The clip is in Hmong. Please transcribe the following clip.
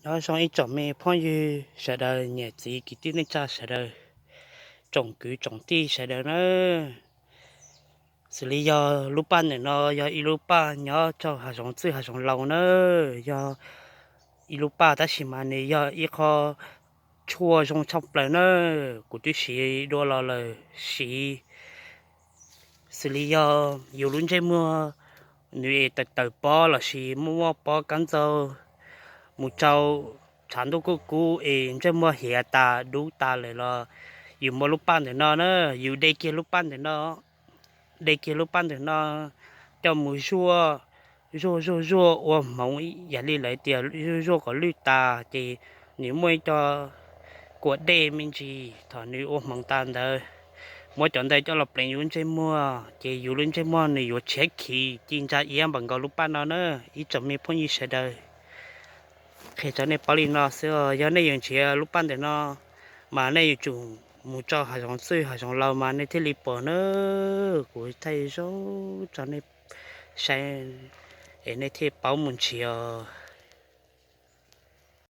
Nyob zoo ib tsoom me phooj ywg sawv daws, niam txiv kwv tij neej tsa sawv daws, tsoom kwv tsoom tij sawv daws nawb. Xws li yog lub paj ntawm no yog ib lub paj nyob rau hav zoov txwj hav zoov laus nawb, yog ib lub paj tab sis mas nws yog ib qho tshuaj zoo tshaj plaws nawb, kuv twb siv dua los lawm siv. Xws li yog yus lub ntsej muag nws es tawm tawm pob lossis muaj muaj pob kab ntxaug mus rau tshav ntuj kuj kub es ntsej muag hiav tas dub tas lawm los yus muaj lub paj ntawm no na, yus de kiag lub paj ntawm no, de kiag lub paj ntawm no coj mus zuaj, zuaj zuaj zuaj ua hmoov yam li lawv tias zuaj zuaj kom lwj tas ces nws muaj ib co kua dej me ntsis, thaum nws ua hmoov tas ntawd muab cov ntawd coj los pleev yus lub ntsej muag ces yus lub ntsej muag nws yuav tshiab khiv ci ntsa iab npaum nkaus lub paj no na, ib tsoom me phooj ywg sawv daws. Qhia rau nej paub li no xwb, yog nej yuav nrhiav lub paj ntawm no mas nej yuav tsum mus rau hav zoov txwj hav zoov laus mas nej thiaj li pom na. Kuv thaij zoo rau nej saib es nej thiaj paub mus nrhiav.